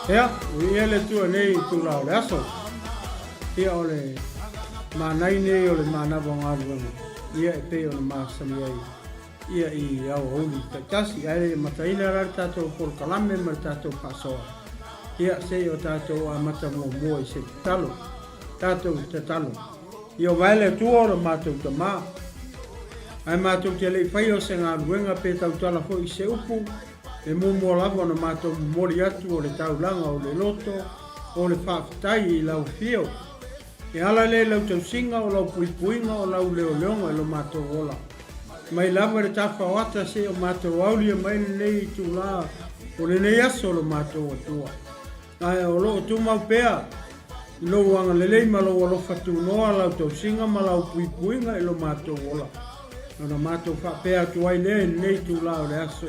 Ia, ui le Atua nei i tula o le aso. Ia o le manai nei o le manava o galuega, ia e pei ona masani ai ia i aoauli taitasi. Ae le i amataina la le tatou polokalame ma le tatou faasoa, ia se i o tatou amata muamua i se tatalo. Tatou tatalo. Ia ova e le Atua o lo matou Tama. Ae matou te le i faia o se galuega pe tautala foi i se upu, e muamua lava ona matou momoli atu o le taulaga o le loto o le faafetai i lau afio. E ala lea i lau tausiga, o lau puipuiga, o lau leoleoga i lo matou ola. Mai lava i le tafa o ata seia o matou aulia mai lenei itula o lenei aso o lo matou Atua. Ae o lo o tumau pea i lou agalelei ma lou alofa tunoa lau tausiga ma lau puipuiga i lo matou ola. Ona matou faapea atu ai lea i lenei itula o le aso,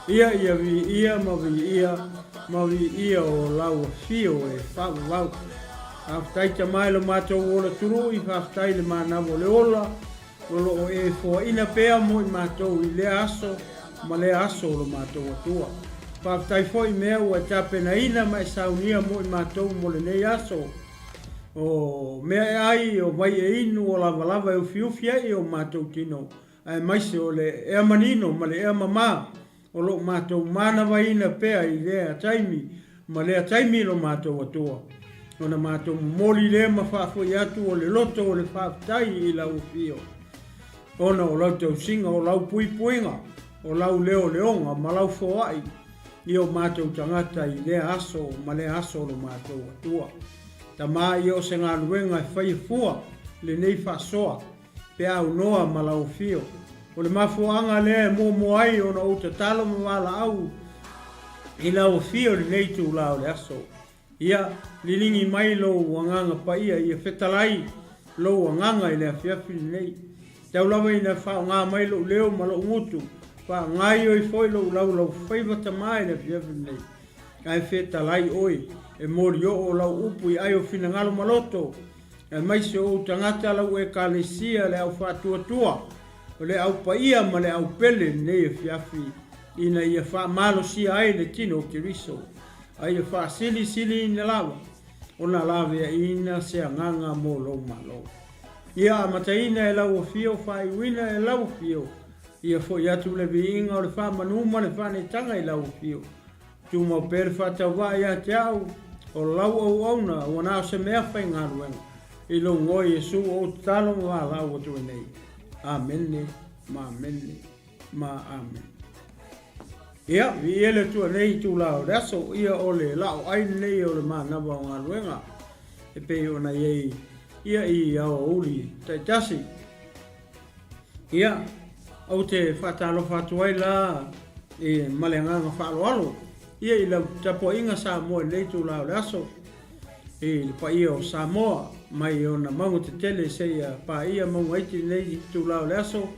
Ia ia viia ma viia ma viia o lau afio e faavavau. Faafetai Tama i lo matou ola tului, faafetai i le manawa o le ola o lo o e foaina pea mo i matou i lea aso ma lea aso o lo matou Atua. Faafetai foi i mea ua e tapenaina ma e saunia mo i matou mo lenei aso, o mea e ai, o vai e inu, o lavalava e ufiufi ai i o matou tino, aemaise o le ea manino ma le ea mamā o lo o matou manavaina pea i lea taimi ma lea taimi i lo matou Atua, ona matou momoli lea ma faafoi atu o le loto o le faafetai i lau afio, ona o lau tausiga, o lau puipuiga, o lau leoleoga ma lau foai i o matou tagata i lea aso ma lea aso o lo matou Atua. Tama ia o se galuega e faia fua lenei faasoa pe aunoa ma lau afio. O le mafuaaga lea e muamua ai ona ou tatalo ma valaau i lau afio i lenei itula o le aso. Ia liligi mai lou agaga paia, ia fetalai lou agaga i le afiafi lenei. Tau lava ina faaaoga mai lou leo ma lou gutu, faagaoioi foi lou laulaufaiva tama i le afiafi lenei. Ae fetalai oe, e molioo lau upu i ai o finagalo ma loto, Aemaise o ou tagata lau Ekalesia le au faatuatua, o le au paia ma le au pele lenei afiafi, ina ia faamalosia ai le tino o Keriso, a ia faasilisiliina lava ona laveaiina se agaga mo lou Malo. Ia amataina e lau afio, faaiuina e lau afio, ia foi atu le viiga o le faamanu ma le faaneetaga i lau afio, Tumau pea le faatauvaa ia te au, o lau auauna ua na o se mea faigaluega, i lou ngoe Iesu o ou tatalo ma valaau atu ai nei. Amene, ma amene, ma amene. Ia, viia le Atua nei itula o le aso, ia o le laoai lenei o le manava o galuega, e pei ona i ai ia i aoauli taitasi. Ia, ou te faatalofa atu ai la i, ma le agaga faaaloalo ia i lau tapuaiga Samoa i lenei itula o le aso, i le paia o Samoa mai ona mauga tetele seia paia mauga iti i lenei itula o le aso,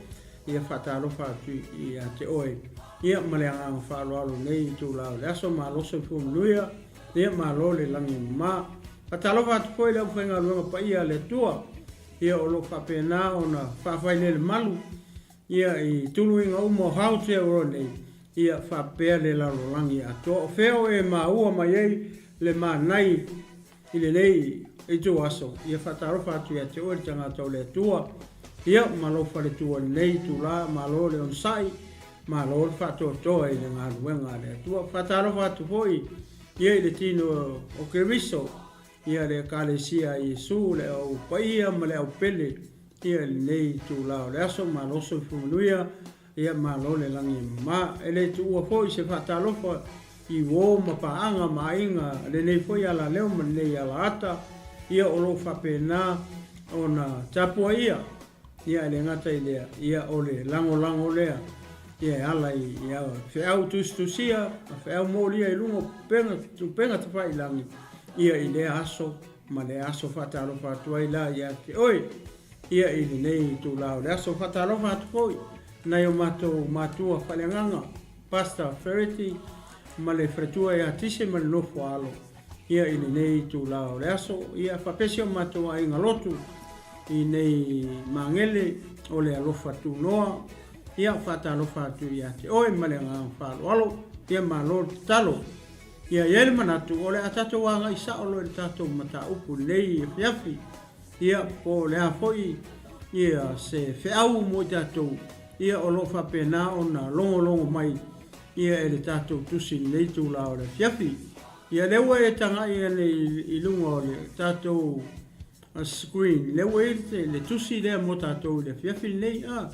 ia faatalofa atu ia te oe ia ma le agaga faaaloalo i lenei itula o le aso. Malo soifua manuia, ia malo le lagi e mama. Faatalofa atu foi i le aufaigaluega paia a le Atua. Ia o lo o faapena ona faafailele malu ia i tuluiga uma o Aotearoa nei, ia faapea le lalolagi atoa. O fea o e maua mai ai le manai i lenei ituaso, ia faatalofa atu ia te oe le tagata o le Atua, ia ma lou faletua i lenei itula, malo le onosai, malo le faatoatoa i le galuega a le Atua. Faatalofa atu foi ia i le tino o Keriso, Ia le Ekalesia a Iesu, le au paia ma le au pele. Ia i lenei itula o le aso, malo soifua manuia, ia malo le lagi e mama. E le tuua foi se faatalofa i uo ma paaga ma aiga lenei foi alaleo ma lenei alaata, ia o lo o faapena ona tapuaia, ia e le gata i lea, ia o le lagolago lea, ia e ala i feau tusitusia ma feau molia i luga o upega tafailagi, ia i lea aso ma lea aso. Faatalofa atu ai la ia te oe, ia i lenei itula o le aso. Faatalofa atu foi nai o matou matua faaleagaga, Pastor Fereti ma le faletua ia Tise ma le nofo a alo, ia i lenei itula o le aso. Ia faapea si o matou aiga lotu i nei magele o le alofa tunoa, ia faatalofa atu ia te oe ma le agaga faaaloalo, ia malo le tatalo. Ia i ai le manatu, o le a tatou agai sao loa i le tatou mataupu i lenei afiafi. Ia, po o le a foi ia se feau mo i tatou, ia o lo o faapena ona logologo mai ia e le tatou tusi i lenei itula o le afiafi. Ia lea ua e tagai ane i luga o le tatou screen, lea ua i ai le tusi lea mo tatou i le afiafi lenei. A,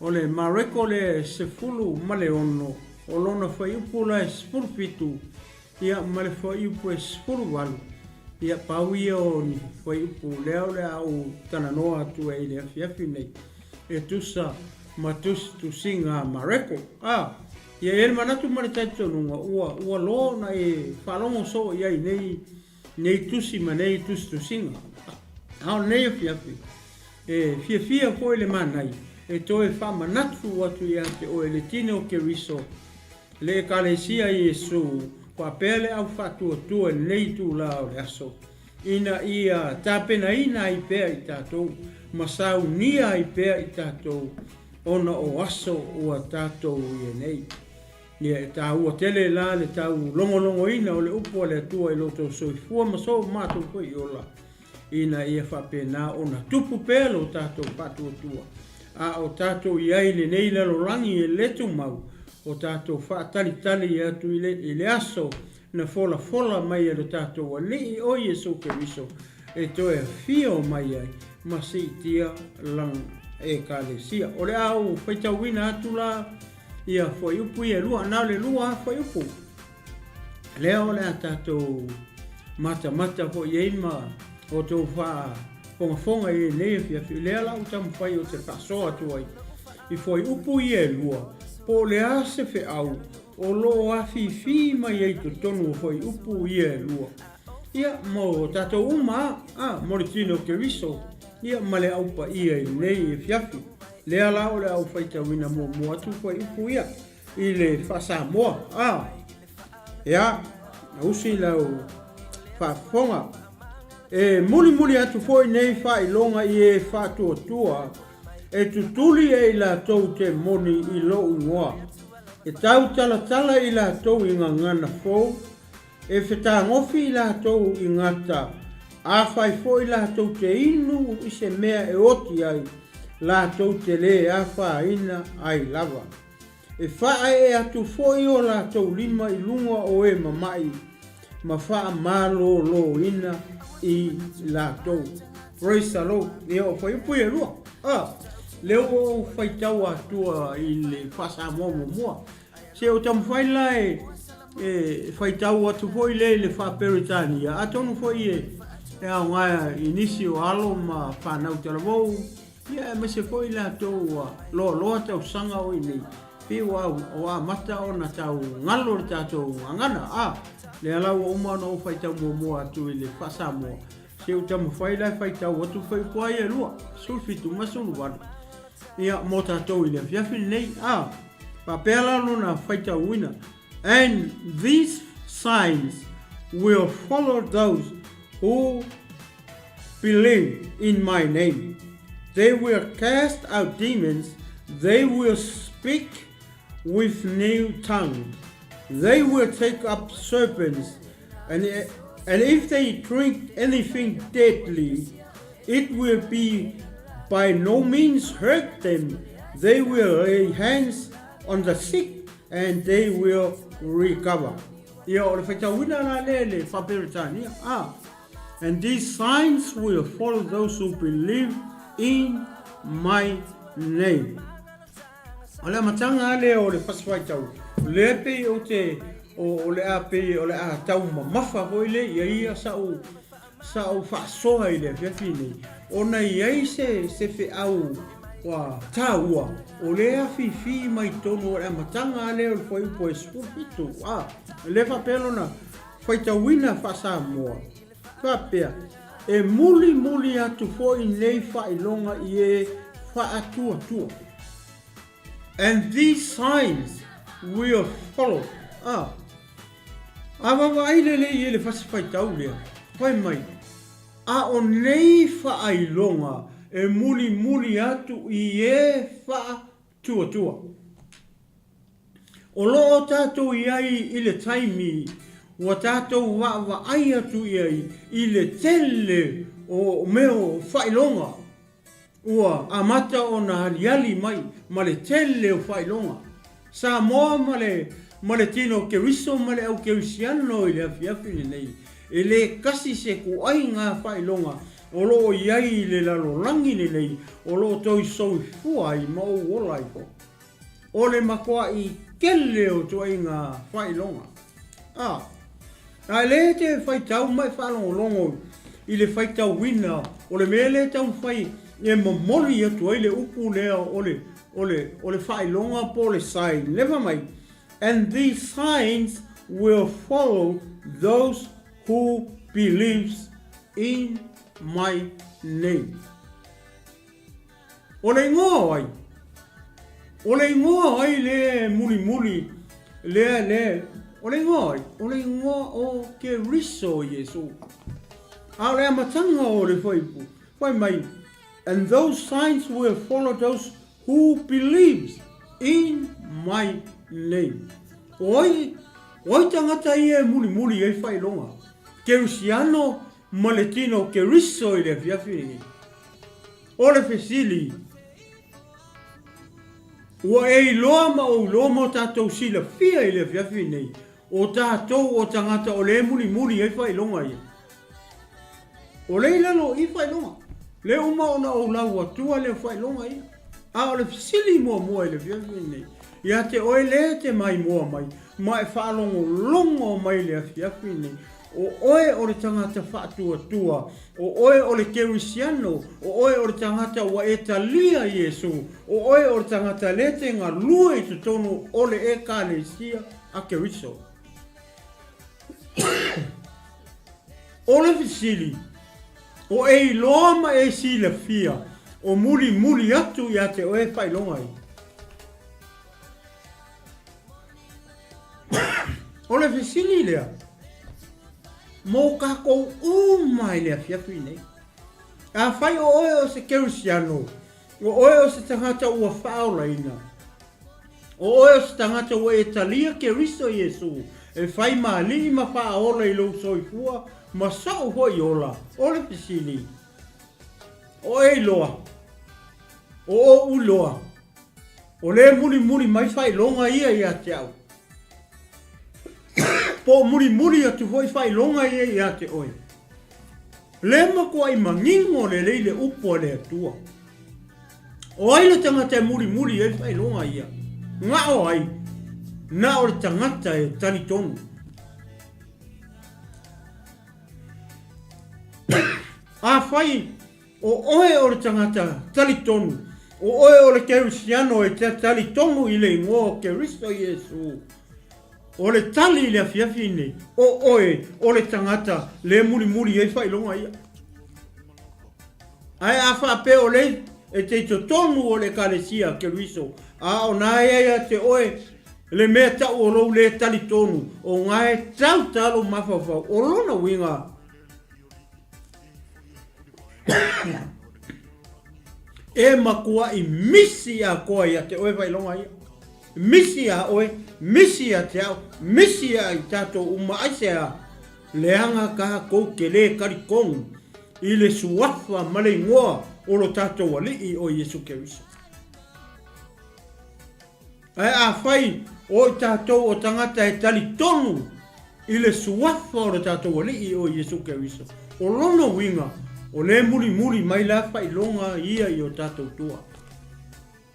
o le Mareko le 16, o lona fuaiupu la e 17, ia ma le fuaiupu e 18. Ia, pau ia o ni fuaiupu lea o le a ou talanoa atu ai i le afiafi nei, e tusa ma tusitusiga a Mareko. A, ia i ai le manatu ma le talitonuga, ua, ua loa ona e faalogo soo i ai nei nei tusi ma nei tusitusiga. A o lenei afiafi, e fiafia foi le Manai e toe faamanatu atu ia te oe le tino o Keriso, le Ekalesia Iesu, faapea le au faatuatua i lenei itula o le aso, ina ia tapenaina ai pea i tatou ma saunia ai pea i tatou ona o aso ua tatou i ai nei. Ia, e taua tele la le tau logologoina o le upu a le Atua i lo outou soifua ma so matou foi ola, ina ia faapena ona tupu pea lo tatou faatuatua, a o tatou i ai i lenei lalolagi e le tumau, o tatou faatalitali atu i le, i le aso na folafola mai e lo tatou Alii o Iesu Keriso e toe afio mai ai ma siitia lana Ekalesia. O le a ou faitauina atu la Ia fuaiupu ia e lua, na o le lua lava fuaiupu. Lea o le a tatou matamata foi i ai ma outou faafogafoga i lenei afiafi. Lea la ua taumafai ou te faasoa atu ai i fuaiupu ia e lua, po o le a se feau o lo o afifi mai ai i totonu o fuaiupu ia e lua. Ia, mo tatou uma lava, a, mo le tino o Keriso, ia, ma le Au Paia i lenei afiafi. Lea la o le a ou faitauina muamua atu fuaiupu ia i le faa-Samoa. A, ia, usi lau faafofoga. E mulimuli atu foi nei faailoga i e faatuatua e tutuli e i latou te moni i lou igoa. E tautalatala i latou i gagana fou, E fetagofi i latou i gata, afai foi latou te inu i se mea e oti ai, latou te lē afaina ai lava. E faaee atu foi o latou lima i luga o e mama'i ma faamalōlōina i latou. Praise the Lord. Ia o fuaiupu ia e lua. Ah, lea ua ou faitau atua i le faa-Samoa muamua. Se o taumafai la e e faitau atu foi lea i le faa-Peretania, atonu foi e e aoga i nisi o alo ma fanau talavou, ia aemaise foi latou ua loaloa tausaga o i nei, pei ua ua amata ona tau galo le tatou gagana. A, lea la ua uma ona ou faitau muamua atu i le faa-Samoa, se o taumafai la e faitau atu fuaiupu lava ia e lua, 17 ma 18. Ia, mo tatou i le afiafi lenei. A, faapea la lona faitauina, And these signs will follow those who believe in my name. They will cast out demons, they will speak with new tongues, they will take up serpents, and, and if they drink anything deadly, it will be by no means hurt them. They will lay hands on the sick and they will recover. Ia, o le faitauina la lea i le Faa-Peretania, a, And these signs will follow those who believe in my name. O le amataga lava lea o le fasi faitau, lea pei ou te, o le a pei o le a tau mamafa foi lea i ai ia sa'u, sa'u faasoa i le afiafi lenei, ona e i ai se, se feau ua taua o lea e afifi mai totonu o le amataga lava lea o le fuaiupu e 17, a, lea e faapea lona faitauina faa-Samoa, faapea, E mulimuli atu foi nei faailoga i e faatuatua. And these signs will follow. A, a vaavaai lelei i le fasi faitau lea, fai mai, A o nei faailoga e mulimuli atu i e faatuatua. O lo o tatou i ai i le taimi ua tatou vaavaai atu i ai i le tele o mea o faailoga ua amata ona aliali mai ma le tele o faailoga Samoa ma le ma le tino Keriso ma le au Kerisiano i le afiafi lenei. E le kasi se kuaiga faailoga o lo o i ai i le lalolagi lenei o lo o toe soifua ai ma ou ola ai foi. O le matuaʻi tele o ituaiga faailoga. A, a le te faitau ma e faalogologo i le faitauina o le mea lea e taumafai e momoli atu ai le upu lea o le, o le, o le faailoga po o le sign, leva mai, And these signs will follow those who believes in my name. O le igoa o ai? O le igoa o ai le mulimuli lea le O le igoa o ai? O le igoa o Keriso Iesu. A o le amataga o le fuaiupu, fai mai, And those signs will follow those who believes in my name. O ai, o ai tagata ia e mulimuli ai faailoga? Kerisiano ma le tino o Keriso i le afiafi lenei. O le fesili, Ua e iloa ma ou iloa ma o tatou silafia i le afiafi nei, o tatou o tagata o lea e mulimuli ai faailoga ia? O lea i lalo i faailoga. Le uma ona ou lau atua lea o faailoga ia. A o le fesili muamua i le afiafi nei, ia te oe lea e te maimoa mai, ma e faalogologo mai i le afiafi nei, O oe o le tagata faatuatua, o oe o le Kerisiano, o oe o le tagata ua e talia Iesu, o oe o le tagata le te galue i totonu o le Ekalesia a Keriso. O le fesili, o e iloa ma e silafia o mulimuli atu ia te oe faailoga ai? O le fesili lea mo kākou uma i le afiafi nei. Afai o oe o se Kerisiano, o oe o se tagata ua faaolaina, o oe o se tagata ua e talia Keriso Iesu e fai ma alii ma faaola i lou soifua ma soʻu foi ola, o le fesili, o e iloa, o oʻu iloa, O lea e mulimuli mai faailoga ia ia te au. Po o mulimuli atu foi faailoga ia ia te oe. Le matuai manino lelei le upu a le Atua. O ai le tagata e mulimuli ai faailoga ia? Na o ai? Na o le tagata e talitonu. Afai O oe o le tagata talitonu, o oe o le Kerisiano e te talitonu i le igoa o Keriso Iesu. O le tali i le afiafi nei, o oe o le tagata le mulimuli ai faailoga ia. Ae a faapea o le e te i totonu o le Ekalesia a Keriso, a o na e ia te oe le mea tau o lou le talitonu, o nga e tau talo mafaufau, o lona uiga, E makuaʻi misi atoa ia te oe faailoga ia. Misi iā oe, misi ia te au, misi ia i tatou uma aisea leaga tatou te le talitonu i le suafa ma le igoa o lo tatou Alii o Iesu Keriso. Ae afai o i tatou o tagata e talitonu i le suafa o lo tatou Alii o Iesu Keriso, o lona uiga, O lea e mulimuli mai la faailoga ia i o tatou tua.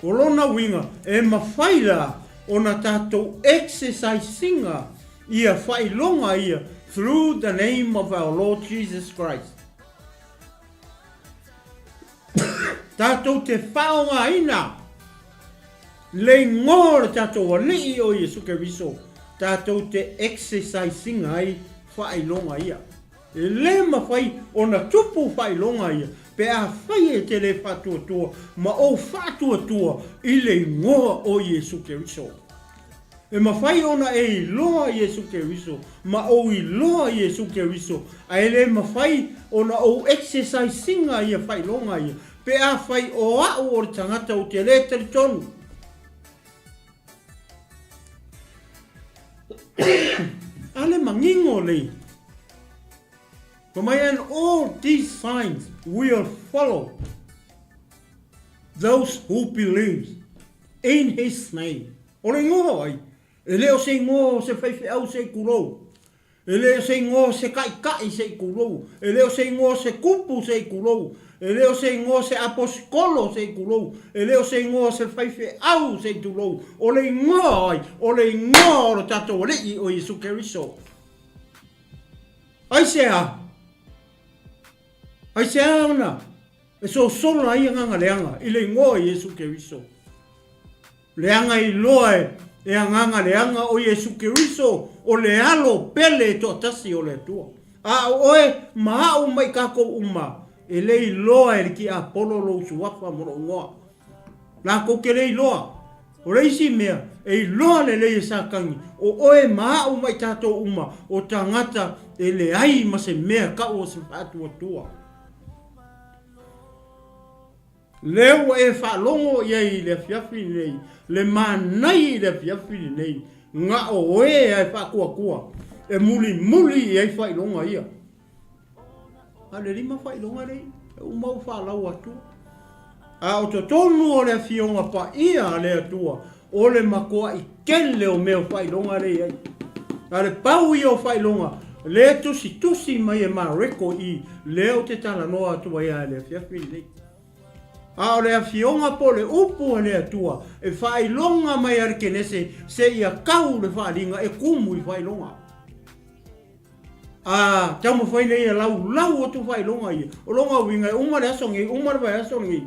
O lona uiga, e mafai la ona tatou exercise ina ia faailoga ia through the name of our Lord Jesus Christ. Tatou te faaaogaina le igoa o le tatou Alii o Iesu Keriso, tatou te exercise ina ai faailoga ia. E le mafai ona tupu faailoga ia pe afai e te le faatuatua ma ou faatuatua i le igoa o Iesu Keriso. E mafai ona e iloa Iesu Keriso ma ou iloa Iesu Keriso, ae le mafai ona ou exercise ina ia faailoga ia pe afai o au o le tagata ou te le talitonu. A le manino lei. Fai mai, And all these signs will follow those who believes in his name. O le igoa o ai? E le o se igoa o se faifeau se i kulou. E le o se igoa o se kaʻikaʻi se i kulou. E le o se igoa o se kupu se i kulou. E le o se igoa o se aposikolo se i kulou. E le o se igoa o se faifeau se i tulou. O le igoa o ai? O le igoa o lo tatou Alii o Iesu Keriso. Aisea? Aisea ona e sosola ai agaga leaga i le igoa o Iesu Keriso? Leaga iloa e e agaga leaga o Iesu Keriso o le alo pele e toatasi o le Atua. A o oe ma a'u mai kakou uma, e le iloa e le tiapolo lou suafa ma lou igoa. Lakou te le iloa. O le isi mea, e iloa lelei e Satani, o oe ma a'u ma i tatou uma, o tagata e leai ma se mea kau o se faatuatua. Lea ua e faalogo i ai i le afiafi lenei, le manaia i le afiafi lenei, na o oe a e faatuatua, e mulimuli i ai faailoga ia. A o le lima faailoga lea e uma ou faalau atu. A o totonu o le Afioga Paia a le Atua, o le matuaʻi tele o mea o faailoga lea i ai. A o le pau ia o faailoga, lea e tusitusi mai e Mareko i lea ou te talanoa atu ai i le afiafi lenei. A o le Afioga po o le Upu a le Atua e faailoga mai a le Kenese seia tau le faaaliga e kumu i faailoga. A taumafai nei e laulau atu faailoga ia. O lona uiga e uma le aso nei, uma le vaiaso lenei,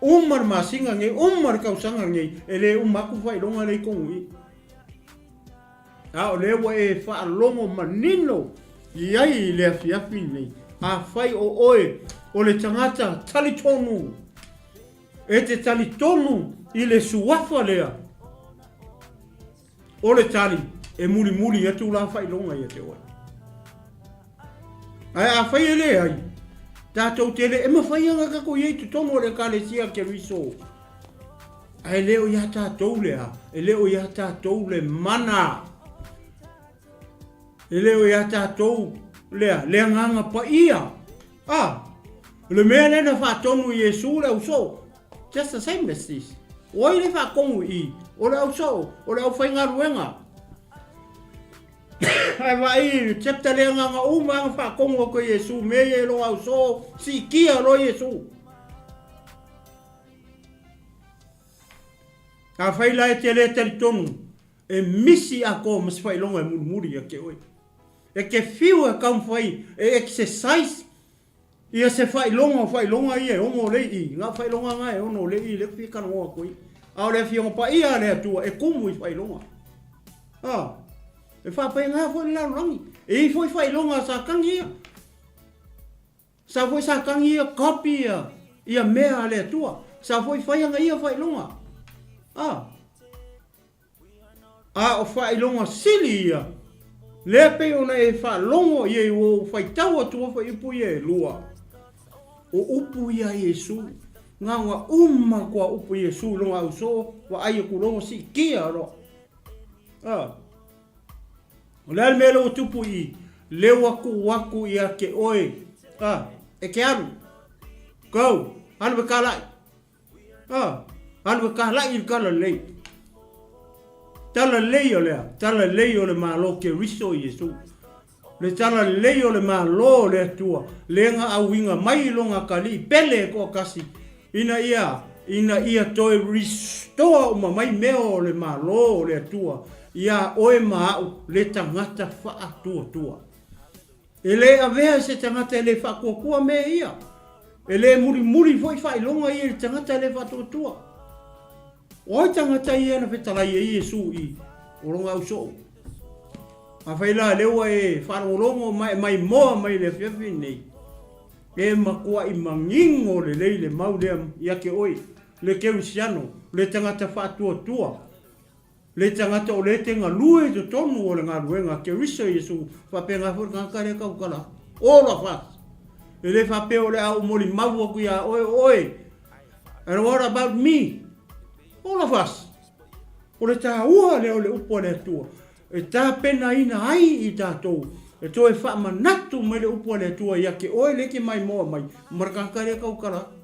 uma le masina lenei, uma le tausaga lenei, e le uma atu faailoga lea i tonu i i. A o lea ua e faalogo manino i ai i le afiafi lenei, afai o oe o le tagata talitonu, e te talitonu i le suafa lea, O le tali, e mulimuli atu la faailoga ia te oe. Ae afai e leai, tatou te le, e mafai ona tatou i ai i totonu o le Ekalesia Keriso. Ae le o iā tatou le a, e le o iā tatou le mana. E le o iā tatou lea, le agaga paia. A, o le mea lea na faatonu i Iesu le ausoo, just the same as this. O ai le faatonu i i? O le ausoo, o le aufaigaluega. Ae vaai i le chapter lea na ona uma lava na faatonu atu e Iesu mea ia e lona ausoo, siitia loa Iesu. Afai la e te le talitonu, e misi atoa ma se faailoga e mulimuli ia te oe. E te fiu e taumafai e exercise ia se faailoga o faailoga ia e ono lei i, na o faailoga na e ono lei i lea ou te fia talanoa atu ai. A o le Afioga Paia a le Atua e kumu i faailoga. A, e faapena foi le lalolagi. E i ai foi faailoga a Satani ia. Sa foi Satani ia copy ia, ia mea a le Atua. Sa foi fai ana ia faailoga. A. A o faailoga sili ia, lea pei ona e faalogo i ai ua ou faitau atu ai fuaiupu ia e lua. O upu ia a Iesu, na ona uma atu a upu Iesu i lona ausoo, vaai atu loa ua siitia loa. A. O le a le mea lea ua tupu i i? Lea ua tuu atu ia te oe, a, e te alu. Go, alu e kalai. A, alu e kalai i le talalelei. Talalelei o le a? Talalelei o le Malo Keriso Iesu. Le talalelei o le Malo o le Atua, lea na auiga mai i lona atalii pele e toatasi, ina ia, ina ia toe restore uma mai mea o le Malo o le Atua iā oe ma a'u le tagata faatuatua. E le avea e se tagata e le faatuatua mea ia. E le mulimuli foi faailoga ia i le tagata e le faatuatua. O ai tagata ia na fetalai ai Iesu i o lona ausoo? Afai la lea ua e faalogologo ma e maimoa mai i le afiafi lenei, e matuai manino lelei le mau lea ia te oe, le kerisiano, le tagata faatuatua, le tagata o lea e te galue i totonu o le galuega a Keriso Iesu, faapena foi le tagata lea e tautala. All of us. E le faapea o le a ou molimau atu ia oe, o oe. And what about me? All of us. O le taua lea o le upu a le Atua e tapenaina ai i tatou e toe faamanatu mai le upu a le Atua ia te oe lea e te maimoa mai ma le tagata lea e tautala atu.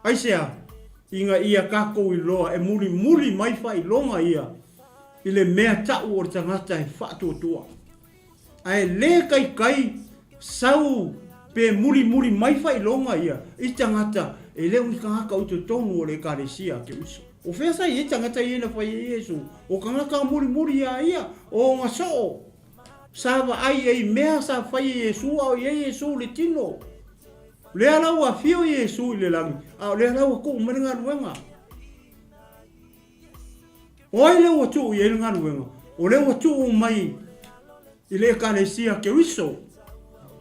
Aisea? Ina ia tatou iloa e mulimuli mai faailoga ia i le mea tau o le tagata e faatuatua. Ae le kaikai sau pe mulimuli mai faailoga ia i tagata e le o ni tagata o i totonu o le Ekalesia a Keriso. O fea sa i ai tagata ia na fai ai Iesu? O tagata mulimuli iā ia, o ona soo. Sa vaai ai i mea sa fai e Iesu a o i ai Iesu i le tino. Lea la ua afio Iesu i le lagi, a o lea la ua tuu mai le galuega. O ai lea ua tuu i ai le galuega? O lea ua tuu mai i le Ekalesia Keriso.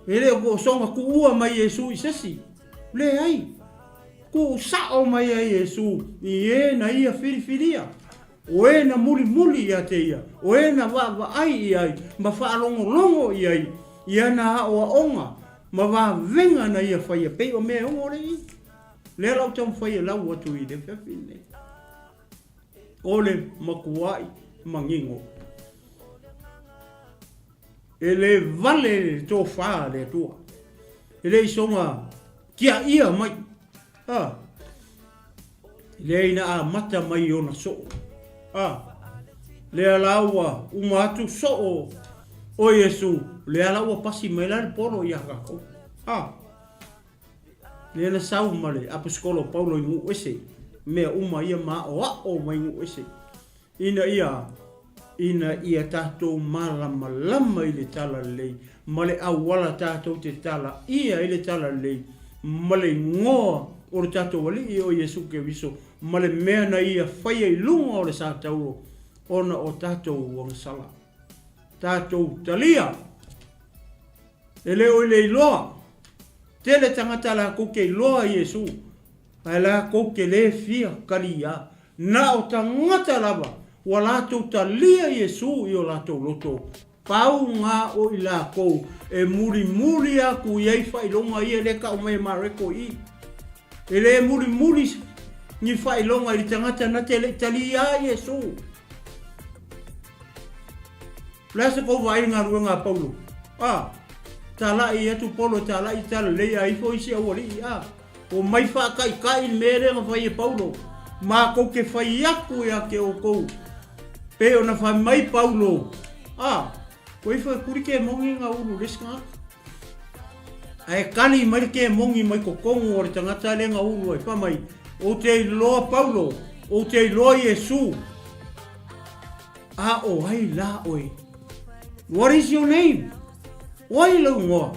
E le o soona tuua mai Iesu i sesi. Leai. Tuu sao mai ai Iesu i e na ia filifilia. O e na mulimuli ia te ia, o e na vaavaai i ai ma faalogologo i ai i ana aoaoga ma vavega na ia faia pei o mea e ono le i. Lea la ou taumafai e lau atu i le afiafi lenei. O le matuai manino. E le vale le tofa a le Atua. E le i soga tiaia mai. A. Lea ina amata mai i ona soo. A. Lea la ua uma atu soo o Iesu, lea la ua pasi mai la le polo ia tatou. A. Lea na sau ma le aposetolo o Paulo i nuu ese, mea uma ia ma aʻoaʻo mai nuu ese, ina ia, ina ia tatou malamalama i le talalelei ma le auala tatou te talaia ai le talalelei ma le igoa o le tatou Alii o Iesu Keriso ma le mea na Ia faia i luga o le satauro ona o tatou agasala. Tatou talia! E le o i le iloa. Tele tagata latou te iloa Iesu, ae latou te le fia kaliā. Na o tagata lava ua latou talia Iesu i o latou loto, pau nga o i lakou e mulimuli aku i ai faailoga ia le tau mai e Mareko i i. E le mulimuli ni faailoga i le tagata na te le i taliā Iesu. O le a se kou vaai i le galuega a Paulo? A! Talaʻi atu Paulo e talaʻi talalelei a ifo isi aualii, a! Omai faataʻitaʻi le mea lea na fai e Paulo. Matou te fai atu ia te outou, pei ona fai mai Paulo, a! Ua ifo e kuli kemoni nga ulu le isi tagata. Ae kali mai le kemoni mai totonu o le tagata lea na ulu ai, fai mai, Ou te iloa Paulo, ou te iloa Iesu. A o ai la oe? What is your name? O ai lou igoa?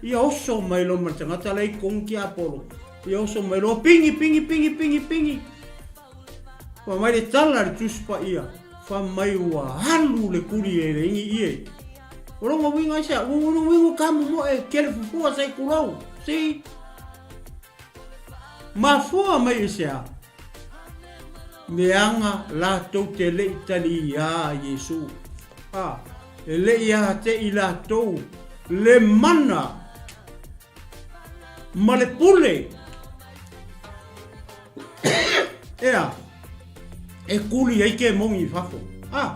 Ia oso mai loa ma le tagata la i totonu tiapolo. Ia oso mai loa, pingi, pingi, pingi, pingi, pingi. Fai mai le tala a le Tusi Paia, fai mai ua alu le kuli e le ingi ie. O longa uiga aisea? Ua ua uiga ka momoe kele fufua sai kulou. See? Mafua mai i se a? Leaga latou te le i tali iā Iesu. A, e le i ate i latou le mana ma le pule. Ea, e kuli ai kemoni i fafo. A,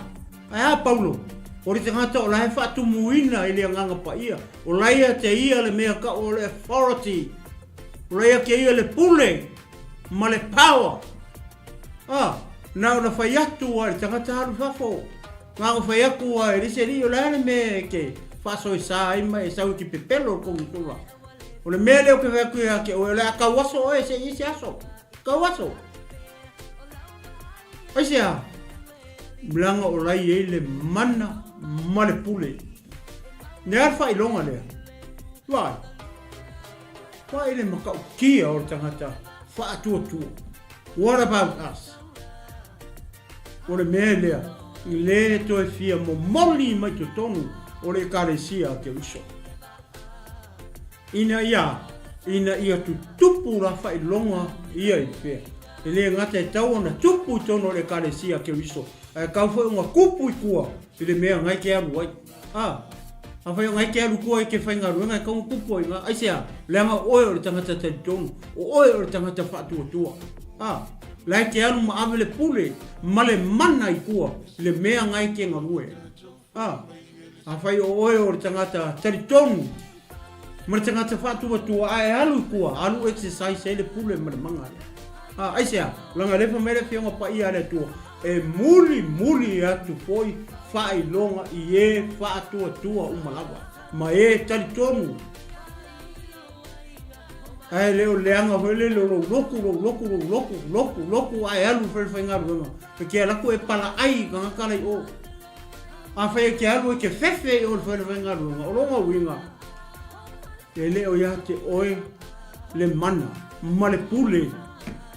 ae a Paulo, o le tagata o la e faatumuina i le Agaga Paia, o la ia te ia le mea kau o le authority, o la ia te ia le pule ma le power. A, na ona fai atu a le tagata alu i fafo. Na ona fai atu a e le isi alii, o le a le mea e te faasoesa ai ma e sau e te pepelo i le konesula? O le mea lea ou te fai atu ia te oe, o le a tau aso oe se i isi aso. Tau aso. Aisea? Leaga o la e i ai le mana ma le pule. Le a le faailoga lea? Vaai. Vaai le matautia o le tagata faatuatua. What about us? O le mea lea, le toe fia momoli mai totonu o le Ekalesia a Keriso. Ina ia, ina ia tutupu la faailoga ia i fea. E le gata e tau ona tupu i totonu o le Ekalesia a Keriso, ae tau foi ona tupu i tua i le mea ngai te alu ai. A, afai o ngai te alu tua i te faigaluega e tau ona tupu ai nga. Aisea? Leaga o oe o le tagata talitonu, o oe o le tagata faatuatua. A, la e te alu ma ave le pule ma le mana i tua i le mea ngai te galue. A, afai o oe o le tagata talitonu ma le tagata faatuatua ae alu i tua, alu exercise ai le pule ma le maga lea. A, aisea? Leaga lea fai mai le Afioga Paia a le Atua, e mulimuli atu foi faailoga i e faatuatua uma lava, ma e talitonu. Ae le o leaga foi lele o lou loku, lou loku, lou loku, loku, loku, ae alu i falefaigaluega, e te alu atu e palaai i tagata la i o. Afai e te alu e te fefe i o i le falefaigaluega, o lona uiga, e le o ia te oe le mana ma le pule.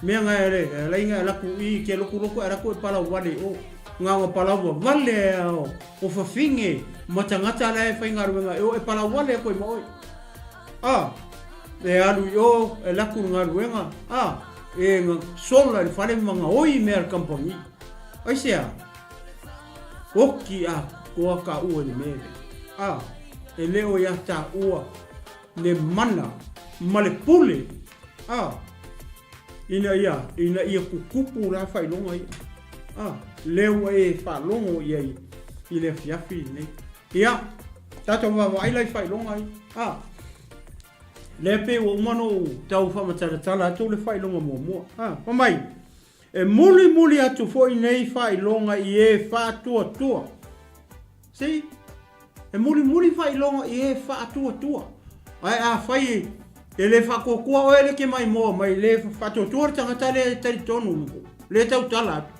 Mea nga e alai nga e laku i ke loku loku e laku e palau wale i o. Nga o palau wa wale a o, o fafine ma tangata la e faigaluega e o e palau wale koe ma oe. A, e alu i o e laku le galuega, a, e nga sola i le fale ma nga oi mea le kampani. Aisea? Oki a koa ka ua i le mea lea. A, e le o ia tāua le mana ma le pule, a, ina ia, ina ia kukupu la faailoga ia. A, lea ua e faalogo i ai i le afiafi lenei. Ia, tatou vaavaai la i faailoga ia. A, lea pei ua uma ona ou tau faamatalatala atu le faailoga muamua. A, fai mai, E mulimuli atu foi nei faailoga i e faatuatua. See? E mulimuli faailoga i e faatuatua. Ae afai e le faatuatua oe le ke maimoa mai, le faatuatua le tagata lea e talitonu, le tautala atu,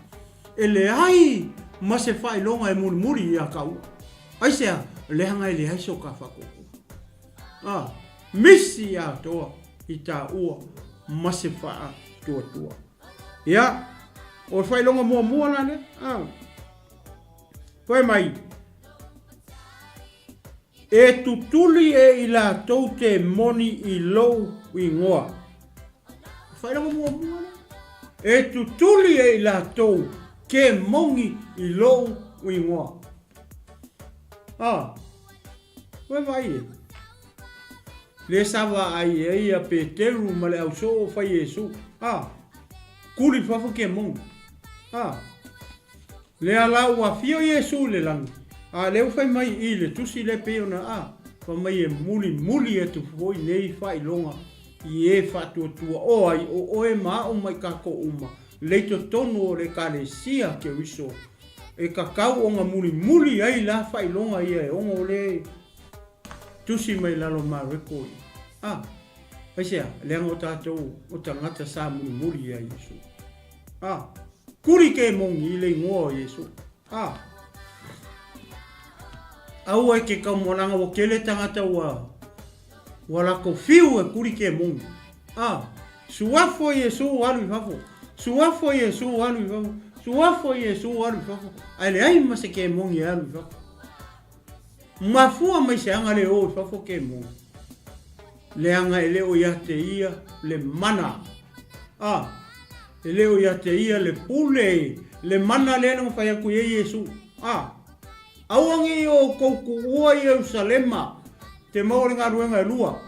e leai ma se faailoga e mulimuli ia taua. Aisea? Leaga e leai so ka faatuatua. Ah, misi atoa i taua ma se faatuatua. Ia, o le faailoga muamua la lea. Ah. Fai mai, e tutuli e i latou te moni i lou ingoa. Faailoga muamua lea. E tutuli e i latou ke moni i lou ingoa. Ah. Koe vaai e. Le sa vaai ai a Peteru ma le ausoo o fai Iesu. A. Kuli fafo ke moni. A. Lea la ua afio Iesu i le lagi, a lea ua fai mai i le tusi lea pei ona a, fai mai e mulimuli atu foi nei faailoga i e faatuatua o ai o oe ma a'u mai kakou uma lei totonu o le Ekalesia Keriso e kakau ona mulimuli ai la faailoga ia e ono le tusi mai lalo Mareko i a aisea leaga o tatou o tagata sa mulimuli ia Iesu a kuli ke moni i le igoa o Iesu a aua e ke kaumoanaga ua kele tagata ua Ua lako fiu e kuli ke moni. A, Suafo Iesu alu i fafo. Suafo Iesu alu i fafo. Suafo Iesu alu i fafo. Ae leai ma se kemoni e alu i fafo. Mafua mai se aga le o i fafo kemoni. Leaga e le o ia te ia le mana. A, e le o ia te ia le pule, le mana lea na mafai aku i ai Iesu. A, Aua ne i outou tuua Ierusalema te maua le galuega e lua,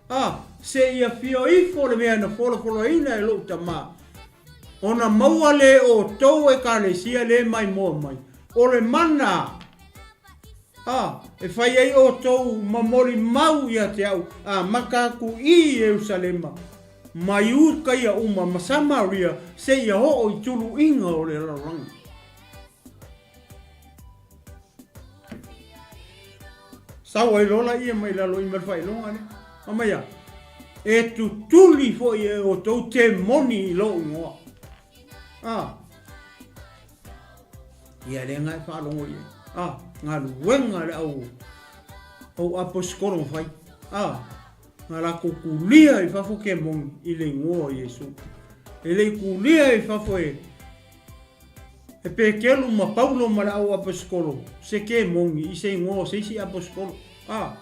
a, seia fio ifo le mea na folafolaina e lou Tama, ona maua le outou Ekalesia le maimoa mai, o le mana, a, e fai ai outou ma molimau ia te au, a maka aku i Ierusalema, ma Iukaia uma ma Samaria, seia oo i tuluiga o le lalolagi. Sau ai loa laia mai lalo i ma le faailoga lea. Fai mai a, E tutuli foi e outou temoni i lou igoa. A, ia lea na e faalogo i ai. A, galuega le au, au aposikolo na fai. A, na latou kulia i fafo kemoni i le igoa o Iesu. E le i kulia i fafo e, e Petelu ma Paulo ma le au aposikolo se kemoni i se igoa o se isi aposikolo. A,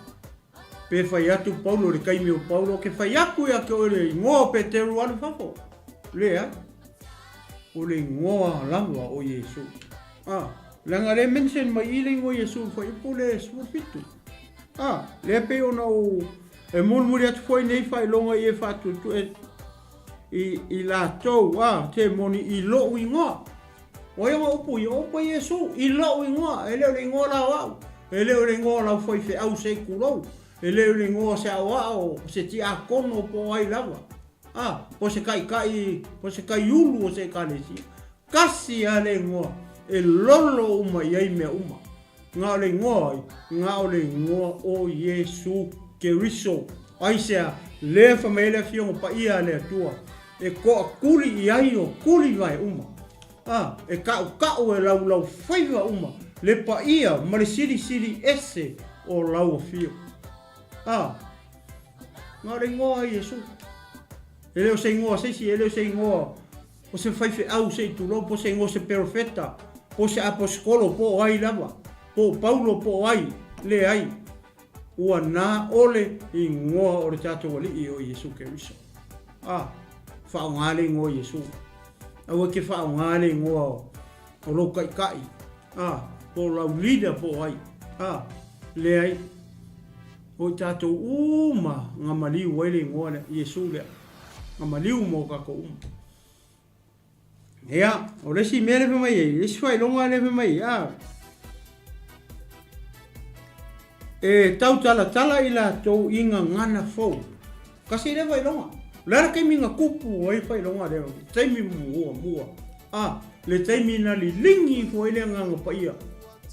pe fai atu Paulo i le taimi o Paulo, ke fai atu ia te oe le igoa o Petelu alu i fafo. Leai. O le igoa lava o Iesu. A, leaga lea e mention mai i le igoa Iesu i le fuaiupu lea e 17. A, lea pei ona ou e mulimuli atu foi nei faailoga i e faatuetue i, i latou, a, te moni i lou igoa. O ai ona upu ia? O upu a Iesu, i lou igoa, e le o le igoa la o au, e le o le igoa o lau faifeau se i tulou, e le o le igoa o se aoao, o se tiakono po o ai lava. A, po o se taitai, po o se taiulu o se Ekalesia. Kasi lava le igoa e lolo uma i ai mea uma. Na o le igoa ai? Na o le igoa o Iesu Keriso. Aisea? Lea fai mai ai le Afioga Paia a le Atua, e toatuli i ai o tuli vae uma. A, e taʻutaʻu e laulaufaiva uma le paia ma le silisili ese o lau afio. A, na o le igoa a Iesu. E le o se igoa a se isi, e le o se igoa o se faifeau se i tulou, po o se igoa o se perofeta, po o se aposikolo, po o ai lava, po o Paulo, po o ai, leai. Ua na ole igoa o le tatou Alii o Iesu Keriso. A, faaaoga le igoa o Iesu. Aua e te faaaoga le igoa o lou taitai, a, po o lau leader po o ai. A, leai. O i tatou uma na maliu ai le igoa lea, Iesu lea. Na maliu mo tatou uma. Ia, o le isi mea lea fai mai ai, le isi faailoga lea fai mai ai, a, e tautalatala i latou i gagana fou. Kasi lea faailoga. O le a le taimi na tupu ai faailoga lea, taimi muamua. A, le taimi na liligi ifo ai le Agaga Paia.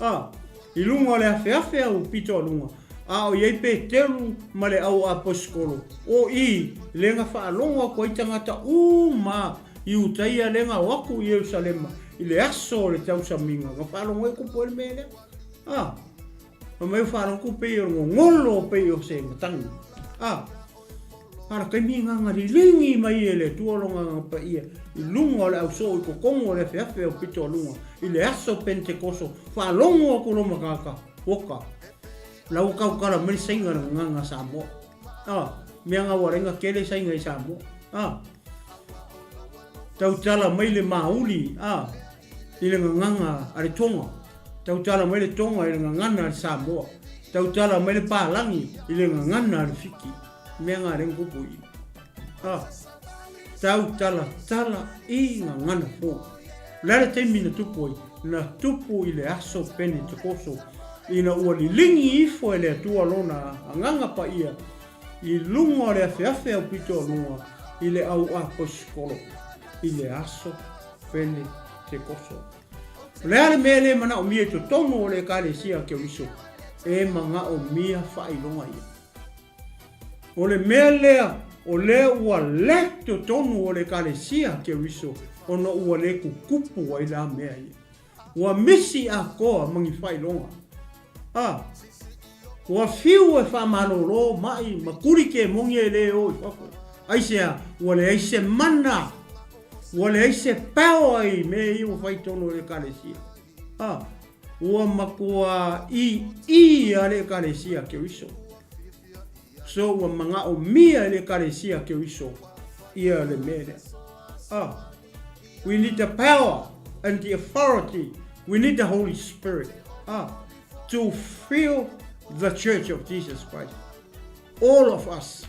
A, i luga o le afeafe au pito a luga, a o i ai Peteru ma le au aposikolo, o i, le na faalogo atu ai tagata uma Iutaia le na o atu i Ierusalema i le aso o le tausamiga, na faalogo ai kupu ai le mea lea. A, fai mai o faalogo atu pei o le gogolo pei o se matagi. A, A o le taimi na na liligi mai e le Atua lona Agaga Paia i luga o le ausoo i totonu o le afeafe o pito a luga i le aso Penetekoso, faalogo atu loma tagata, oka, la ua tautala mai le saiga i le gagana Samoa. A, mea na ua alai na tele saiga i Samoa. A, tautala mai le mauli, a, i le gagana a le Tonga, tautala mai le Tonga i le gagana a le Samoa, tautala mai le Palagi i le gagana a le Fiti. Mea nga lea na tupu i i. A, tautalatala i gagana fou. O le a le taimi na tupu ai? Na tupu i le aso Penetekoso, ina ua liligi ifo e le Atua Lona Agaga Paia i luga o le afeafe aupito o luga i le au aposikolo i le aso Penetekoso. O le a le mea le manaomia i totonu o le Ekalesia a Keriso? E manaomia faailoga ia. O le mea lea, o lea ua lack totonu o le Ekalesia a Keriso ona ua le tutupu ai la mea ia. Ua misi atoa ma ni faailoga. A, ua fiu e faamalolo mai ma kuli kemoni e le o i fafo. Aisea, ua leai se mana, ua leai se power i mea ia ua fai i totonu o le Ekalesia. A, ua matua ii a le Ekalesia a Keriso. So ua manaomia e le Ekalesia a Keriso ia le mea lea. A, we need the power and the authority. We need the Holy Spirit to fill the Church of Jesus Christ. All of us.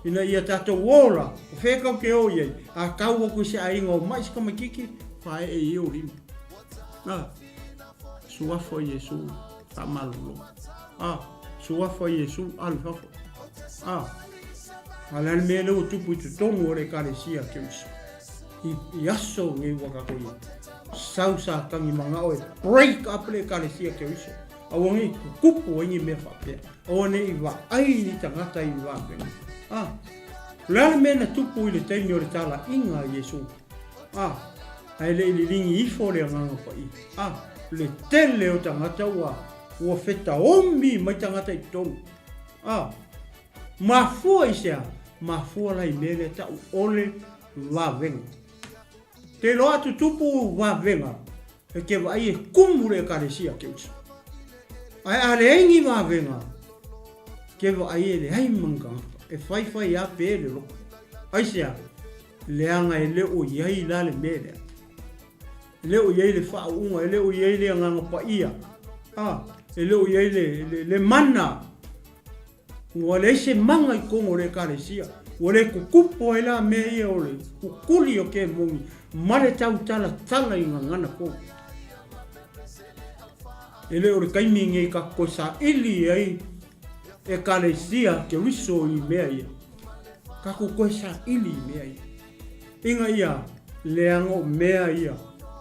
Ina ia tatou ola, o fea kau ke o i ai, a kau aku i se aiga o mai se tamaititi, whae e i o lima. Suafa Iesu, whaamalolo. Suafa Iesu, alu fafo. A le a le mea lea ua tupu i totonu o le Ekalesia a Keriso. I aso nei ua kākou i ai. Sau Satani manao e break up le Ekalesia a Keriso. Aua ne i tutupu ai ni mea faapea. Aua ne i vaai ni tagata i vavega. A, o le a le mea na tupu i le taimi o le talaiga a Iesu? A, ae le i liligi ifo le Agaga Paia. A, le tele o tagata ua, ua fetaomi mai tagata i totonu. A, mafua i se a? Mafua la i mea lea tau o le vavega. Te iloa a tutupu vavega, e te vaai e kumu le Ekalesia Keriso. Ae a leai ni vavega, te vaai e leai ma ni tagata, e faifai a pe le loto. Aisea? Leaga e le o i ai la le mea lea. E le o i ai le faauuga, e le o i ai le Agaga Paia, a, e le o i ai le, le, le mana. Ua leai se mana i totonu o le Ekalesia. Ua le tutupu ai la mea ia o le kukuli o kemoni ma le tautalatala i gagana fou. E le o le taimi nei tatou toe saili ai Ekalesia Keriso i mea ia. Tatou toe saili i mea ia. Ina ia leaga o mea ia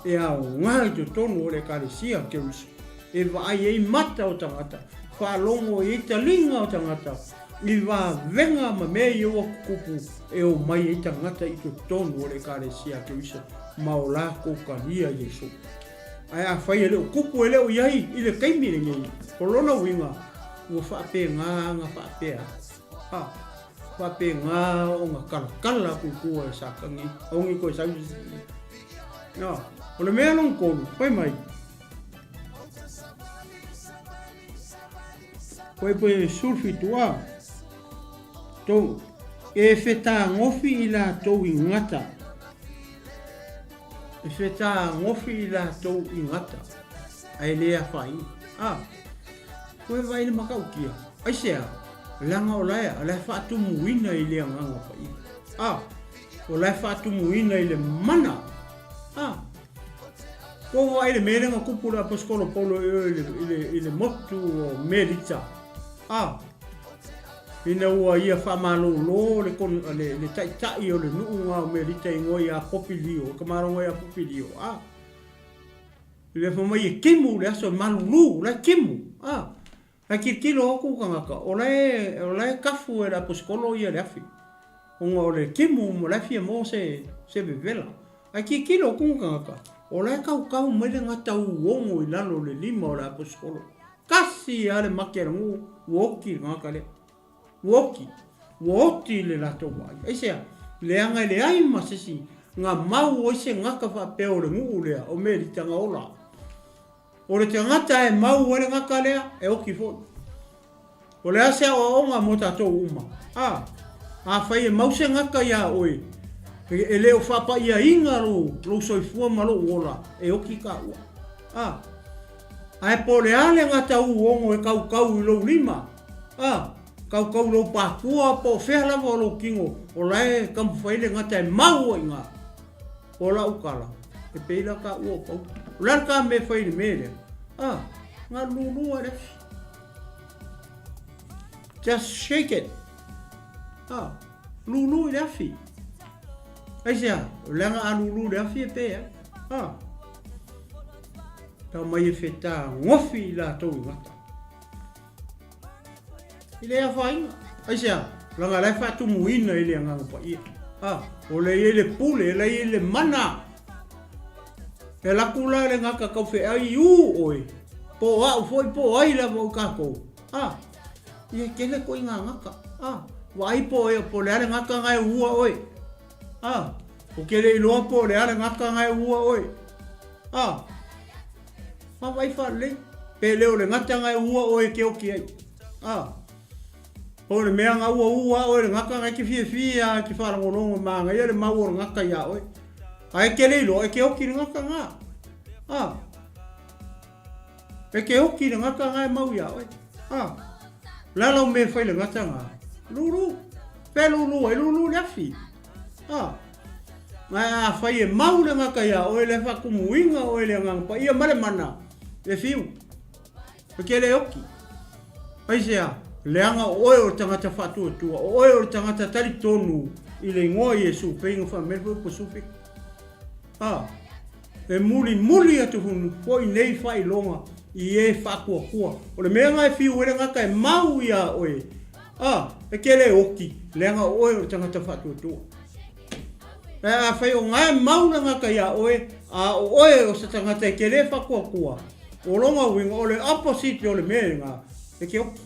e aoga i totonu o le Ekalesia Keriso, e vaai ai mata o tagata, faalogo ai taliga o tagata i vavega ma mea ia ua tutupu e omai ai tagata i totonu o le Ekalesia Keriso ma o latou talia Iesu. Ae afai e le o tupu e le o i ai i le taimi lenei, o lona uiga ua faapena ona faapea. A faapena ona talatala atu i tua e Satani, aua ne i toe sau se isi. A, o le mea lona tolu, fai mai, Koe pe 17 a, tou, e fetagofi i latou i gata, e fetagofi i latou i gata, ae le afaina. A, koe vaai le matautia, aisea? Leaga o la e, o la e faatumuina i le Agaga Paia. A, o la e faatumuina i le mana. A, ua vaai le mea lea na tupu le Aposetolo Paulo i o i le, i le, i le motu o Melita. A, ina ua ia faamalolo le, le, le taitai o le nuu na o Melita igoa ia Popilio, ka maloga ia Popilio. A, le fai mai e timu le aso e malulu, la e timu. A, Ae tilotilo atu tagata, o la e, o la e tafu e le aposetolo ia le afi, ona o le timu ma la e fia maua se, se vevela. Ae tilotilo atu tagata, o la e tautau mai le gata uogo i lalo o le lima o le aposetolo. Tasi lava le mate a le nuu, ua oti le tagata lea. Ua oti. Ua oti le latou vaai. Aisea? Leaga e leai ma se isi na mau ai se gata faapea o le nuu lea, o Melita na ola. O le tagata e mau ai le gata lea, e oki foi. O le a se aoaoga mo tatou uma? A, afai e mau se gata iā oe, e le o faapaiaina lou, lou soifua ma lou ola, e oki taua. A, ae po o le a le gata uogo e kaukau i lou lima, a, kaukau i lou pāpua po o fea lava o lou kino, o la e taumafai le gata e mau ai i ina. O lau tala, e pei la ka ua o Paulo. O le a le ka mea e fai i le mea lea? Ah, nga lulu a le afi. Just shake it. Ah, lulu i le afi. Aisea, o leaga a lulu i le afi e pe ai. Ah, tau mai e whetā ngofi i latou i gata. I le afaina. Aisea? Leaga la e faatumuina i le Agaga Paia. A, o lea i ai le pule, la i ai le mana. E alu atu la le gata taufeai u oe, po o au foi po o ai lava o tatou. A, ia e tele koe i ngā gata. A, vaai po o po o le a le gata na e ua oe. A, o ke le iloa po o le a le gata na e ua oe. A, Vaavaai faalelei, pe le o le gata na e ua oe e ke oki ai. A, o le mea na ua ua oe le gata na e te fiafia a e te faalogologo manaia le mau o le gata iā oe. A e te le iloa, e ke oki le gata na. A, e ke oki le gata na e mau iā oe. A, o le a lau mea e fai le gata na? Lulu. Fea lulu ai? Lulu le afi. A, Ae afai e mau le gata iā oe le faatumuina oe i le Agaga Paia ma le mana, e fiu, e te le oki. Aisea? Leaga o oe o le tagata faatuatua, o oe o le tagata talitonu i le igoa o Iesu, pei ona faamea foi Pasifika. A, e mulimuli atu foi nei faailoga. i e faatuatua. O le mea lena e fiu ai le gata e mau iā oe, a, e te le oti, leaga o oe o le tagata faatuatua. Ae afai o na e mau le gata iā oe, a o oe o se tagata e te le faatuatua, o lona uiga o le opposite o le mea lena, e te oti.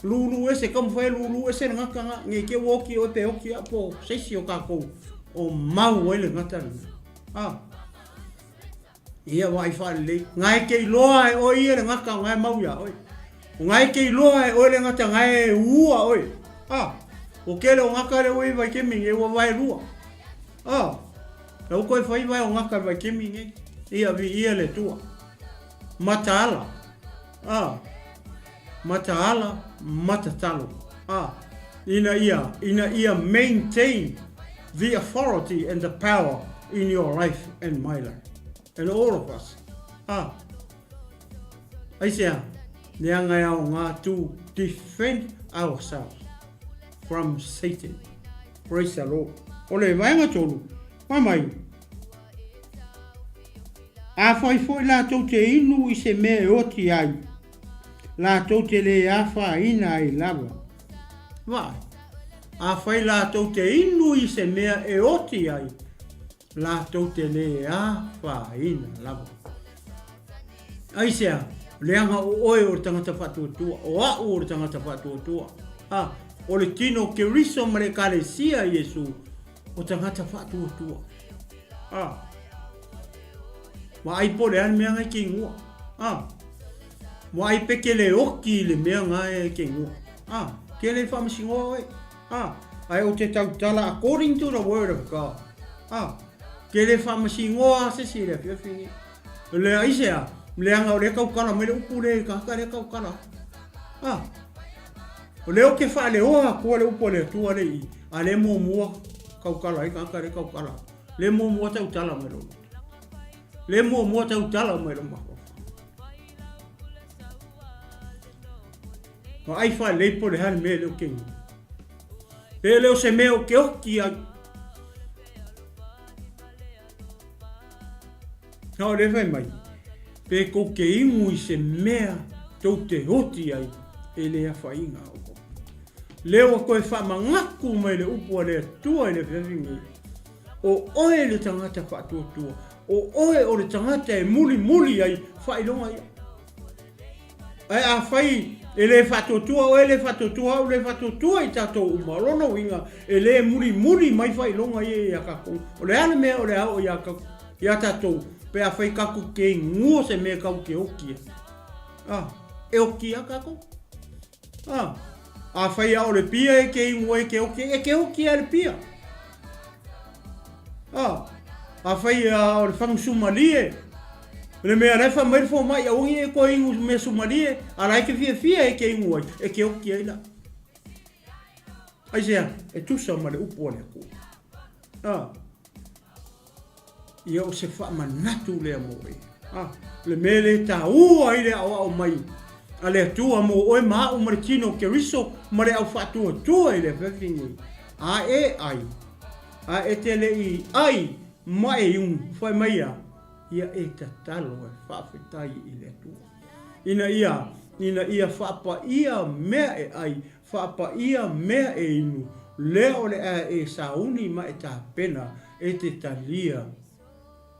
Lūlū ese, taumafai e lūlū ese le gata lena, ne i te ua oti oe pe oti au po o se isi o tatou o mau ai le gata lena. A. Ia vaai faalelei. Na e te iloa e oe ia le gata o na e mau iā oe. O na e te iloa e oe le gata na e uua oe. A, o kele o gata le ua i vaitemi nei ua vaelua. A, na ua toe fai vae o gata i vaitemi nei. Ia viia le Atua. Mataala. A, mataala, matatalo. A, ina ia, ina ia maintain the authority and the power in your life and my life and all of us. A, aisea, leaga e aoga to defend ourselves from Satan. Praise the Lord. O le vaega tolu, fai mai, Afai foi latou te inu i se mea e oti ai, latou te lē afaina ai lava. Vaai, afai latou te inu i se mea e oti ai, latou te lē afaina lava. Aisea? Leaga o oe o le tagata faatuatua, o au o le tagata faatuatua. A, o le tino o Keriso ma le Ekalesia a Iesu, o tagata faatuatua. A, vaai po o le a le mea nga e ke ingoa. A, vaai pe ke le oki i le mea nga e ke ingoa. A, ke le faamasinoa oe. A, ae o te tautala according to the word of God. A, ke le faamasinoa se si le afiafi nei. Le aisea, leaga o lea tautala mai le upu lea i tagata lea tautala. A, o lea ou te faaleoa atua le upu a le Atua le i, a le muamua tautala ai tagata lea tautala. Le muamua tautala mai lou loto. Le muamua tautala mai lou mafaufau. Vaai faalelei po o le a le mea lea ou te igoa. Pe le o se mea ou te oki ai. Na o lea fai mai, pe kou te imu i se mea tou te oti ai, e le afaina oukou. Lea ua toe faamanatu mai le upu a le Atua i le afiafi nei, o oe le tagata faatuatua, o oe o le tagata e mulimuli ai faailoga ia. Ae afai e le faatuatua oe, le faatuatua au, le faatuatua i tatou uma, o lona uiga e le mulimuli mai faailoga ia ia tatou. O le a le mea o le a oo ia, ia tatou pe afai tatou te igua se mea tatou te oki ai. Ah, e oki a tatou. Ah, afai a o le pia e te igu ai te oki, e te oki a le pia. Ah, afai a o le fagu sumalie, le mea la e fai mai le fomai, aua ne i e toe inu mea sumalie, a la e te fiafia e te inu ai, e te oki ai la. Aisea, e tusa ma le upu a le Atua. Ah, Ia o se faamanatu lea mo oe. A, o le mea lea e taua ai le aoao mai a le Atua mo oe ma au ma le tino o Keriso ma le au faatuatua i le afiafi nei. A e ai, a e te le i ai ma e iugu, fai mai a, ia e tatalo e faafetai i le Atua. Ina ia, ina ia faapaia mea e ai, Faapaia mea e inu, lea o le a e sauni ma e tapena e te talia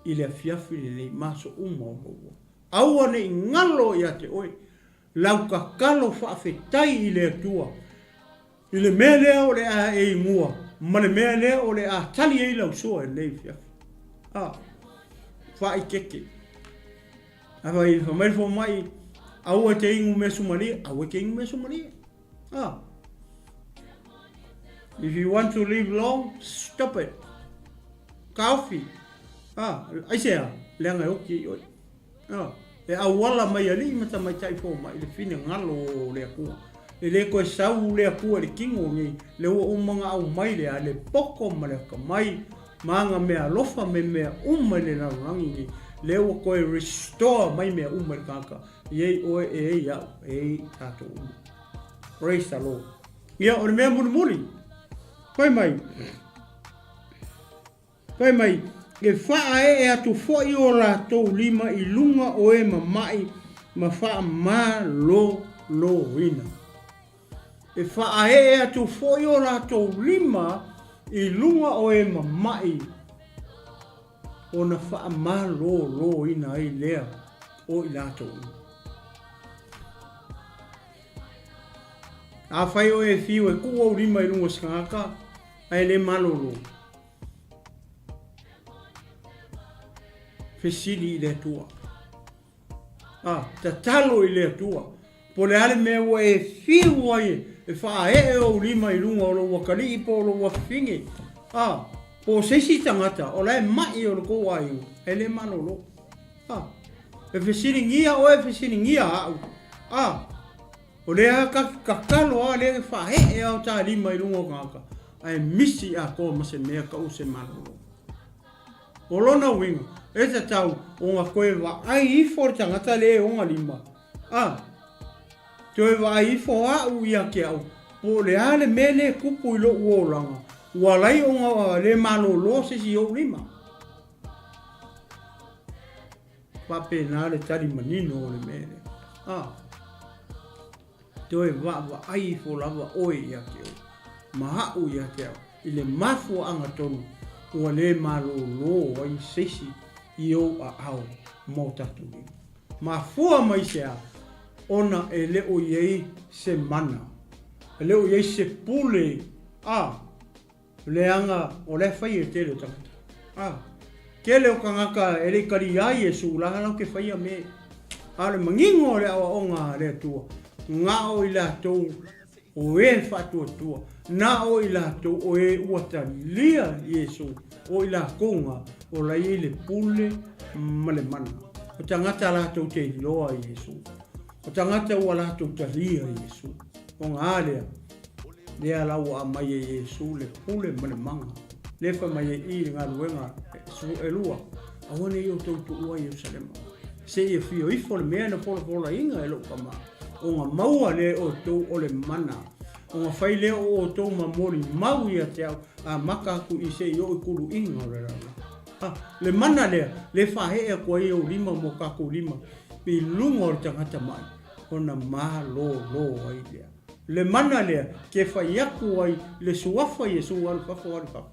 i le afiafi lenei ma aso uma o maua. Aua ne i ngalo ia te oe lau tatalo faafetai i le Atua i le mea lea o le a e inua ma le mea lea o le a tali ai lau soa i lenei afiafi. A, faaikeke. Afai, fai mai le fomai, aua e te inu mea sumalie, aua e te inu mea sumalie. Ah. If you want to live long, stop it. Kaofi. Ah, aisea, leaga e oki i oe. Ah, e auala mai alii ma tamaitai fomai i le finagalo o le Atua. E le toe sau le Atua i le tino nei, le ua uma ona aumai le a le poto ma le atamai ma ana mea alofa me mea uma i le lalolagi nei, lea ua toe restore mai mea uma i le tagata, e ai oe, e ai au, e ai tatou uma. Praise the Lord. Ia, o le mea mulimuli, fai mai, fai mai, E faaee atu foi o latou lima i luga o e mama'i ma faamaloloina. E faaee atu foi o latou lima i luga o e mama'i ona faamaloloina ai lea o i latou uma. Afai oe e fiu e tuu ou lima i luga o se tagata ae le malolo, fesili i le Atua. A, tatalo i le Atua, po o le a le mea ua e fiu ai e faaee ou lima i luga o lou atalii po o lou afafine, a, po o se isi tagata o la e ma'i o le tou aiga, e le malolo. A, e fesiligia oe, fesiligia au. A, o lea ta te tatalo lava lea e faaee lava o ta lima i luga o tagata, ae misi atoa ma se mea tau o se malolo. O lona uiga, e tatau ona toe vaai ifo le tagata lea e ona lima, a toe vaai ifo au ia te au, po o le a le mea lea e tupu i lou olaga, ua ala ai ona le malolo se isi i ou lima. Faapena le tali manino o le mea lea. A toe vaavaai ifo lava oe ia te oe, ma a'u ia te au, i le mafuaaga tonu ua le malōlō ai se isi i ou aao ma o tatou lima. Mafua mai se a? Ona e le o i ai se mana, e le o i ai se pule a Leaga o la e fai e tele o tagata. A, tele o tagata e le i kalia ai Iesu la latou te faia me. A o le manino o le aoaoga a le Atua, na o i latou o e faatuatua, na o i latou o e ua talia Iesu, o i latou na o la i ai le pule ma le mana. O tagata latou te iloa Iesu. O tagata ua latou talia Iesu. O ga a lea? Lea la ua aumai e Iesu le pule ma le maga, lea fai mai ai i le galuega 12, Aua ne i outou tuua Ierusalema, seia afio ifo le mea na folafolaina e lou Tama, ona maua lea e outou o le mana, ona fai lea o outou ma molimau ia te au, amata atu i seia oo i kuluiga o le lalolagi. A, le mana lea, lea e faaee atu ai ou lima ma o tatou lima i luga o le tagata mai, ona malōlō ai lea. Le mana lea ke fai aku ai le suafa Iesu alu fafo alu fafo.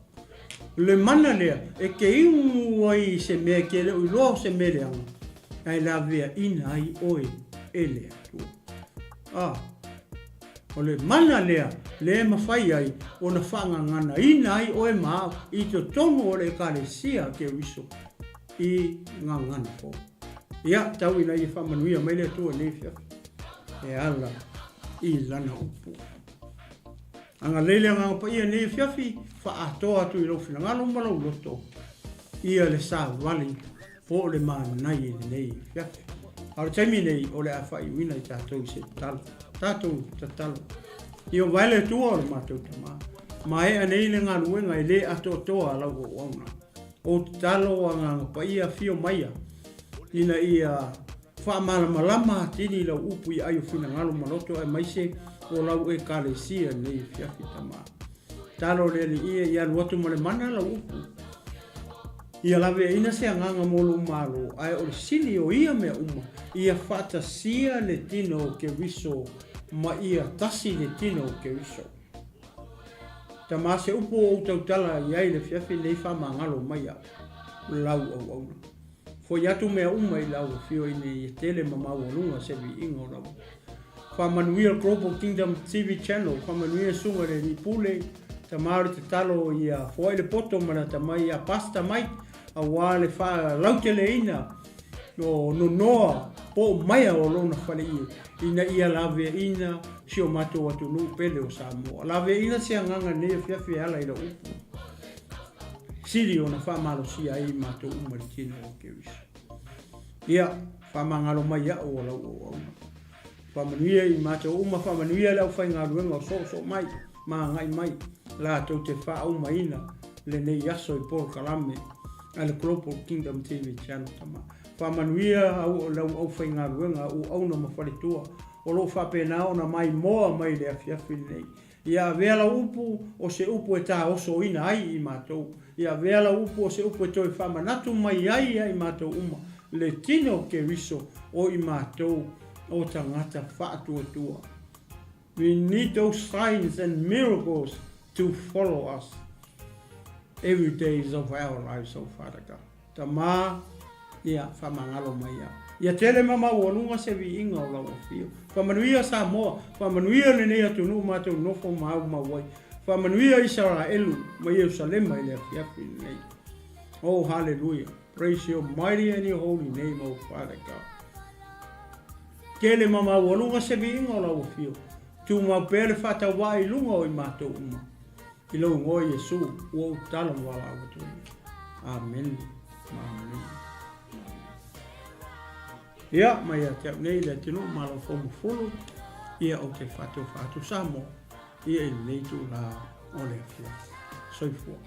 Le mana lea e ke imu ai i se mea ke le o iloa o se mea leaga, ae laveaina ai oe e le Atua. A, o le mana lea le mafai ai ona faagaganaina ai oe ma au i totonu o le Ekalesia a Keriso i gagana fou. Ia, tau ina ia faamanuia mai le Atua i lenei afiafi e ala i Lana upu. Agalelei le Agaga Paia i lenei afiafi, faaatoa atu i lou finagalo ma lou loto ia le savali po o le manai i lenei afiafi. A o le taimi nei, o le a faaiuina i tatou i se tatalo. Tatou tatalo. Ia vae le Atua o le matou Tama. Maea nei le galuega e le atoatoa a lau auauna. Ou tatalo Agaga Paia afio maia ina ia faamalamalama atili lau upu i ai o finagalo ma loto aemaise o lau Ekalesia i lenei afiafi Tama. Tatalo le Alii ia alu atu ma le mana lau upu. Ia laveaina se agaga mo lou Malo, ae o le sili o ia mea uma, ia faatasia le tino o Keriso ma ia tasi le tino o Keriso. Tama se upu o ou tautala i ai le afiafi nei faamagalo mai au lau auauna. Foi atu mea uma i lau afio ina ia tele ma maualuga se viiga o lau Faamanuia Global Kingdom TV Channel, faamanuia Susuga i le Alii Pule, tama o le tatalo ia foai le poto ma le atamai ia Pastor Mike aua le faalauteleina o nonoa po o maea o lona faleie ina ia laveaina si o matou atunuu pele o Samoa. Laveaina se agaga i lenei afiafi e ala i lau upu sili ona faamalosia ai i matou uma i le tino o Keriso. Ia, faamagalo mai au o lau auauna. Faamanuia i matou uma, faamanuia le aufaigaluega o soosoo mai ma agai mai latou te faaaumaina lenei aso i polokalame a le Global Kingdom TV Channel. Tama. Faamanuia au lau aufaigaluega auauna ma faletua o lo o faapena ona maimoa mai i le afiafi lenei. Ia avea lau upu o se upu e taosoina ai i matou. Ia avea lau upu o se upu e toe faamanatu mai ai ia i matou uma le tino o Keriso o i matou o tagata faatuatua. We need those signs and miracles to follow us every days of our lives, oh Father God. Tama, ia, faamagalo mai au. Ia tele ma maualuga se viiga o lau afio. Faamanuia Samoa, faamanuia lenei atunuu matou nofo ma aumau ai. Faamanuia Isaraelu ma Ierusalema i le afiafi lenei. Oh, hallelujah. Praise your mighty and your holy name, oh Father God. Tele ma maualuga se viiga o lau afio. Tumau pea le faatauvaa i luga o i matou uma. I lou igoa Iesu, ua ou tala ma valaau atu ai. Amene ma amene. Ia, mai ia te au nei le atunuu Malo Foumafulu, ia ou te faatofa atu Samoa, ia i lenei itulā o le afiafi. Soifua.